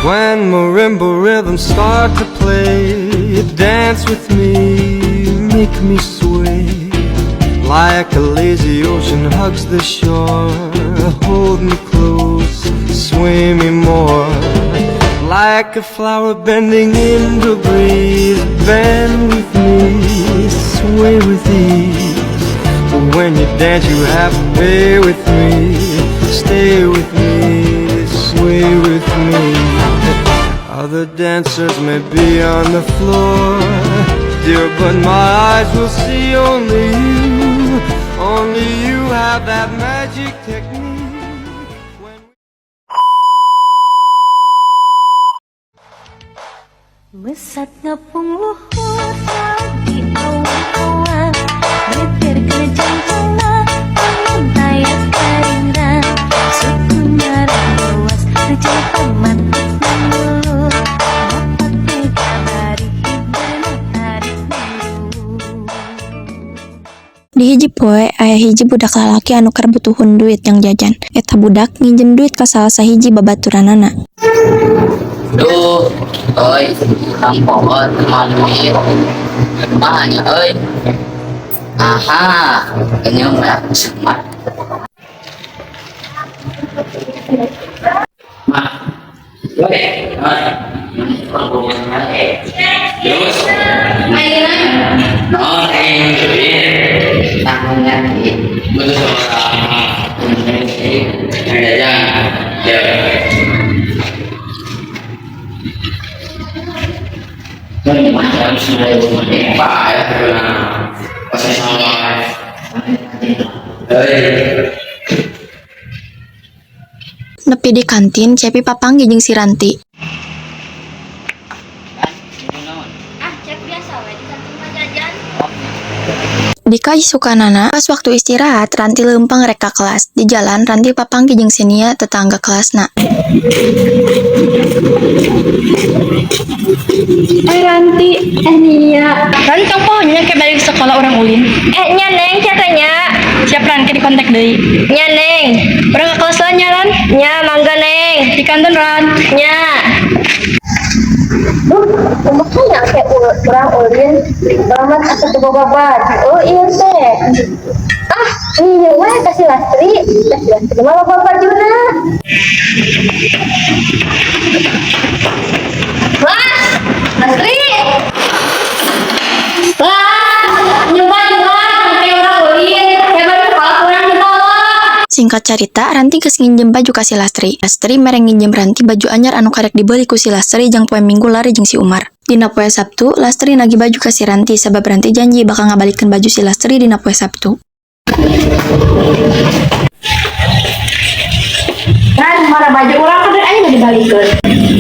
When marimba rhythms start to play, dance with me, make me sway. Like a lazy ocean hugs the shore, hold me close, sway me more. Like a flower bending in the breeze, bend with me, sway with ease. When you dance, you have to pay with me, stay with me, sway with me. Other dancers may be on the floor, dear, but my eyes will see only you. Only you have that magic technique. When Mesat ngepung luhur di awan-awan, Nyetirkeun cangcangna lamun taya karingrang. Suku nyarawas rejal pamatik mulu. Mopat mega bari hiberna tarik mulu. Di hiji poe aya hiji budak lalaki anu keur butuhun duit jang jajan. Eta budak nginjem duit ka salah sahiji babaturanana. Duh, euy, tampon duit. Kumaha nya euy? Aha, kenyang ya semua. Mah, woi, terus, naon aing duit? Tangannya betul seorang jajan, ya. Pak ya, pasti sama. Hei. Nepi di kantin, Cepi papanggih jeung si Ranti. Ah, Cep, biasa we di kantin mah jajan. Di kaisukanana, pas waktu istirahat, Ranti leumpang rek ka kelas. Di jalan, Ranti papanggih jeung si Nia, tetangga kelasna. Eh Ranti, eh Nia. Ranti, tong poho nya ke balik sekolah urang ulin. Eh, nya Neng, nya. Siap Ran, ke di kontak deui. Nya Neng. Urang ke kelas lah nya, Ran. Nya, mangga Neng. Di kantin, Ran. Nya. Duh, kumaha nya ke urang ulin banget asa teu boga baju. Oh iya teh. Ah, iya we ka si Lastri. Ka si Lastri mah loba bajuna. Las, Lastri. Las, nyoba juga sampai urang ulin. Hebat sekolah kurang dibawa. Singkat carita, Ranti geus nginjem baju ka si Lastri. Lastri mere nginjem Ranti baju anyar anu karek dibeli ku si Lastri jang poe Minggu lari jeung si Umar. Dina poe Sabtu, Lastri nagih baju ka si Ranti sabab Ranti janji bakal ngabalikeun baju si Lastri dina poe Sabtu. Ran, mana baju urang kan aing dibalikeun.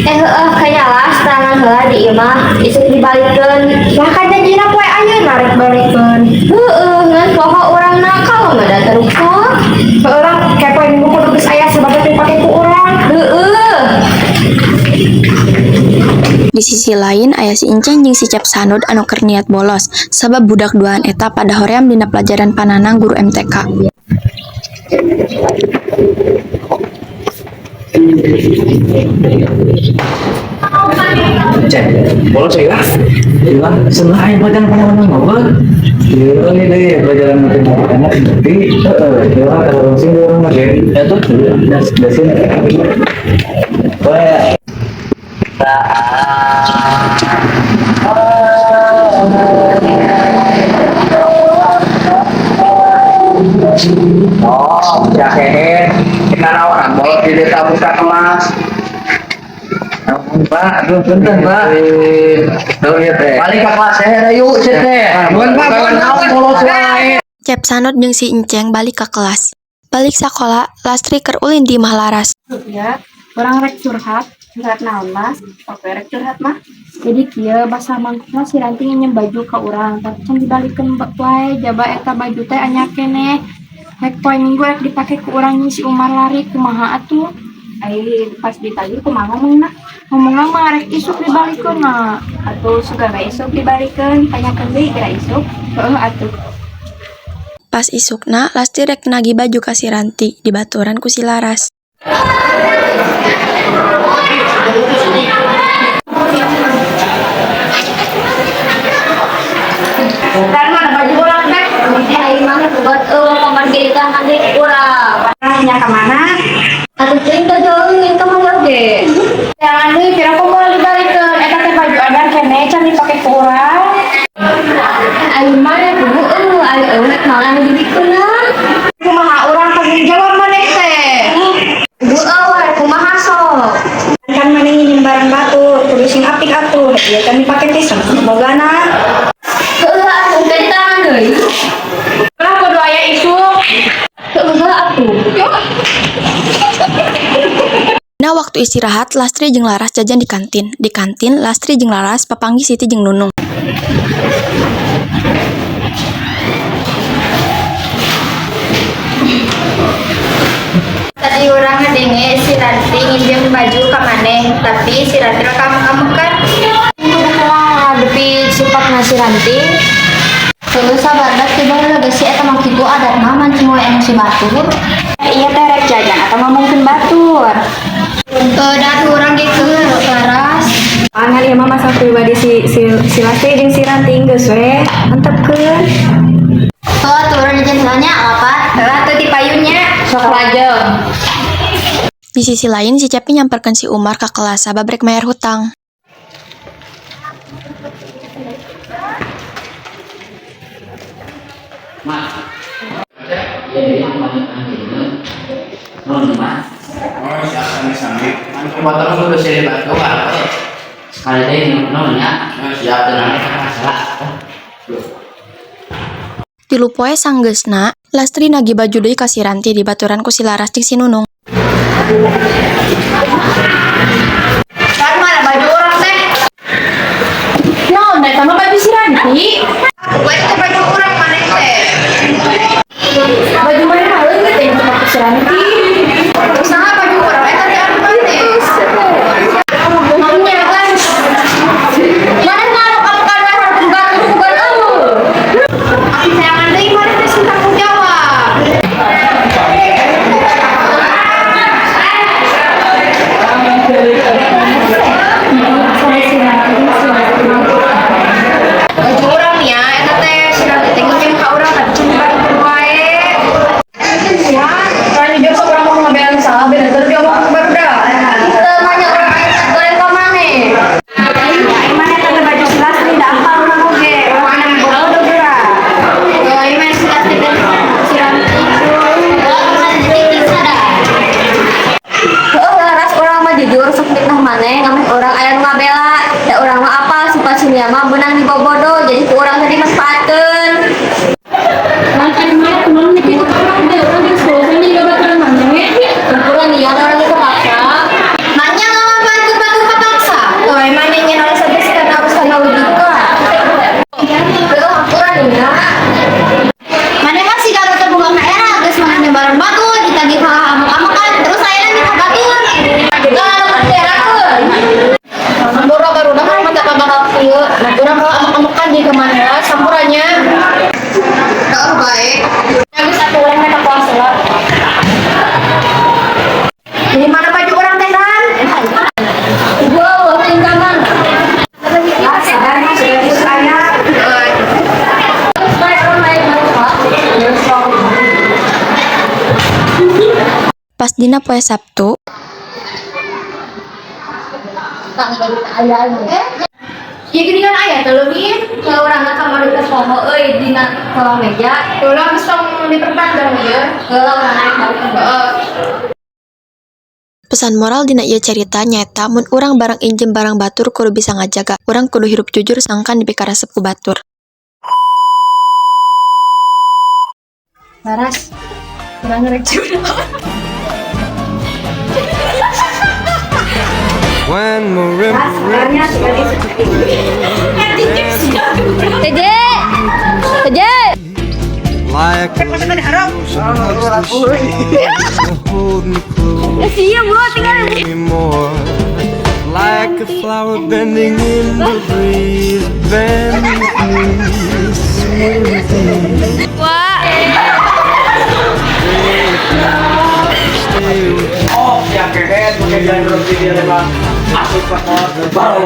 Eh, heueuh, kayaknya Las, tangan heula di imah, isuk dibalikeun. Lah kan janjina poe ayeuna rek balikeun. Heueuh, ngan poho urang nakal mah da teruksa. Urang kayak poe Minggu kudu geus aya sabab teh pake ku urang. Heueuh. Di sisi lain, aya si Inceng jeung si Cep Sanud anu keur niat bolos, sabab budak duaan eta pada hoream dina pelajaran pananang guru MTK. Cek, bolos ya? Iya, senang aja pelajaran mana-mana ngobrol. Iya, ini pelajaran matematika tapi, heeh, ya kalau sih orang mah ya tuh, das dasin. Wah. Oh, ya hehe. Kita naon bolos di desa buka kelas. Ampun, Pak, aduh, punten, Pak. Tuh, ya teh. Balik ke kelas hehe yuk, cek teh. Bukan, Pak, bukan. Naon bolos wae. Cep Sanut jeung si Inceng balik ka kelas. Balik sakola, Lastri keur ulin di imah Laras. Ya, urang rek curhat, curhat naon Mas? Oke, rek curhat mah. Jadi kieu basa mangkukna si Ranti nginjem baju ka urang, tapi can dibalikeun wae jaba eta baju teh anyar keneh. Rek poe Minggu rek dipake ku urang jeung si Umar lari kumaha atuh? Ai pas ditagih kumaha ngomongna? Ngomongna mah rek isuk dibalikeun na. Atuh sugan we isuk dibalikeun, tanyakeun deui geura isuk. Heueuh atuh. Pas isukna, Lastri rek nagih baju ka si Ranti, dibaturan ku si Laras. Kan mana baju urang teh? Eh, aing mah buat eueuh kamar ge ditahan deui urang. Nanya ke mana? Atuh teuing teh jauh ka mana oge. Jangan deui kira aku mau dibalikeun. Eta teh baju anyar keneh can dipake ku urang. Aing mah kudu eueuh ari eueuh rek naon anu dibikeunna. Kumaha urang tanggung jawab maneh teh? Kudu eueuh kumaha sok. Kan maneh nginjem barang batur, kudu sing apik atuh. Ieu kan dipake teh bogana. Heueuh atuh teh ditahan deui. Lah kudu aya isuk. Heueuh atuh. Dina waktu istirahat, Lastri jeung Laras jajan di kantin. Di kantin, Lastri jeung Laras papanggih Siti jeung Nunung. Tadi urang ngadenge si Ranti nginjem baju ka maneh, tapi si Ranti rekam-kamukan. Kudu ngadepi sifatna si Ranti. Heueuh sabardak tiba heula geus si eta mah kitu adatna mancing we emosi batur. Iya teh rek jajan atau ngomongkeun batur. Heueuh da urang ge keur Laras. Angan ieu mah masalah pribadi si Lastri jeung si Ranti geus we, antepkeun. Heueuh atuh urang jajan heula nya lapar. Heueuh atuh di payunnya. Sok lajeng. Di sisi lain, si Cepi nyamperkeun si Umar ka kelas sabab rek mayar hutang. Mas. Iya, non mas. Oh, siap sami-sami. Motor kudu sini batu sekali deh non ya. Oh, siap tenang. Masalah. Tilu poe sanggeusna, Lastri nagih baju deui ka si Ranti dibaturan ku si Laras jeung si Nunung. Kan mana baju urang teh? Naon eta mah baju si Ranti? We teh baju urang maneh teh. Baju maneh mah leungit teh dipake si Ranti. Saha baju urang eta teh anu maneh? Nya kan. Maneh mah anu kamu kan batur bukan eueuh. Sayangan deui maneh teh sing tanggung jawab. Sama si Ranti si Lastri. Baju urang nya eta teh si Ranti teh nginjem ka urang tapi can dibalikeun wae. Ya, kan jujur sok urang mau ngabelaan salah beda terus dia ngomong barudak. Teu mah urang aya goreng ka maneh. Aing mah eta teh baju si Lastri da apal urang oge. Urang anu bodoh geura. Oh, ieu mah si Lastri teh si Ranti. Heueuh Laras urang mah jujur sok fitnah maneh ngameh urang aya nu ngabela. Da urang mah apal sifat si Nia mah beunang dibobodo jadi ku urang teh dimanfaatkeun. Lan aing mah kumaha mikir urang teh urang jeung 10 jadi babaturan maneh. Kurang nia urang geus kepaksa. Manya ngamanfaatkeun batur kepaksa. Oh, emang nya alasan teh karena harus kana logika. Heueuh hampura nia. Maneh mah siga nu teu boga era geus maneh nyebaran batur ditagih ka amuk-amukan terus ayeuna minta batur. Lalu benderakeun. Boro barudak urang mah teu bakal kieu. Urang kalau amuk-amukan di kemana sampurannya. Heeh bae. Geus atuh urang mah ka kelas heula. Di mana baju urang teh Dan? Wow, teuing ka mana? Ah, sabar mah sudah geus aya. Bae urang naik ka Pas dina poe Sabtu, Ya gini kan aya teh leuwih. Kalau urang mah kamari teh poho euy dina kolong meja. Urang geus tong diperpanjang ieu. Heula urang naik balik. Heeh. Pesan moral dina ieu carita nyaeta mun urang barang injem barang batur kudu bisa ngajaga. Urang kudu hirup jujur sangkan dipikaresep ku batur. Laras, urang rek curhat. When marimba Sebenarnya sudah Teje. Teje. Like a lazy ocean hugs the shore, hold me close, me more. Like a flower bending in the breeze, bend with me, sway with me. Stay with me. Oh, siap kehet pakai. Gandrung di dia mah asup ka kolot bau.